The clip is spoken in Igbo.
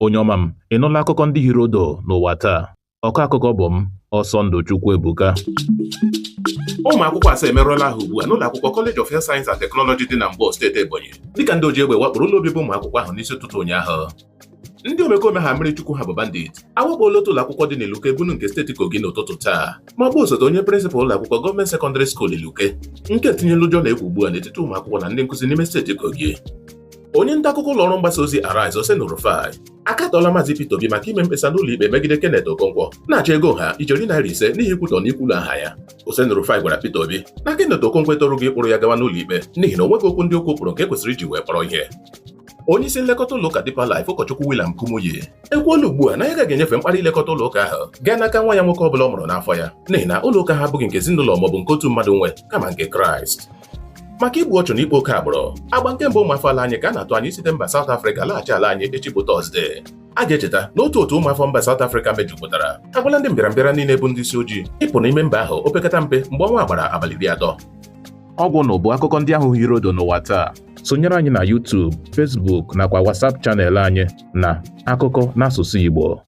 Onye ọma m, ị nụla akụkọ ndị hiri odo n'ụwa taa? Ọkọ akụkọ bụ m, Ọsọndụ Chukwuebuka. Ụmụ akwụkwọ asaa emerụọla ahụ ugbu a n'ụlọ akwụkwọ College of Health Science and Technology dị na Mgbo, steeti Ebonyi, dịka ndị oji egbe wakporo ụlọ obibi ụmụ akwụkwọ ahụ n'isi ụtụtụ ụnyaahụ. Ndị omekome ha mmiri chukwu ha bụ bandit awakpola otu ụlọ akwụkwọ dị n'Iluke Bunu nke steeti Kogi n'ụtụtụ taa, ma gbuo osote onye prịnsịpal ụlọ akwụkwọ gọọmenti sekọndịrị skuul Iluke, nke tinyela ụjọ na egwu ugbu a n'etiti ụmụ akwụkwọ na ndị nkụzi n'ime steeti Kogi. Onye nta akụkọ ụlọ ọrụ mgbasa ozi Arise, Oseni Rufai, akatọọla Maazị Peter Obi maka ime mkpesa n'ụlọ ikpe megide Kenneth Okonkwo na-achọ ego ha ijeri ₦5 n'ihi ikwutọ na ikwulu aha ya. Oseni Rufai gwara Peter Obi na Kenneth Okonkwo etorughị ịkpụrụ ya gawa n'ụlọ ikpe n'ihi na o nweghị okwu ndị okwu kwuru nke kwesịrị iji wee kpọrọ ihe. Onye isi nlekọta ụlọ ụka Deeper Life, ụkọchukwu William Kumuyi, ekwuola ugbu a na ya agaghị enyefe mkparị ilekọta ụlọ ụka ahụ gaa n'aka nwa ya nwoke ọbụla ọ mụrụ n'afọ ya, n'ihi na ụlọ ụka ha abụghị nke ezinụlọ maọbụ nke otu mmadụ nwe, kama nke Kraịst. Maka igbu ọchụ na ikpe oke agbụrụ, agba nke mbụ ụmụafọ ala anyị ka a na-atụ anya site mba South Africa laghachi ala anyị echi bụ Tọzdee. A ga-echeta na otu otu ụmụafọ mba South Africa mejupụtara agwala ndị mbịarambịara niile bụ ndị isi ojii ịpụ n'ime mba ahụ opekata mpe mgbe ọnwa gbara abalị 30. Ọgwụ na bụ akụkọ ndị ahụ hiri odo n'ụwa taa. Sonyere anyị na YouTube, Facebook nakwa WhatsApp channel anyị na Akụkọ n'asụsụ Igbo.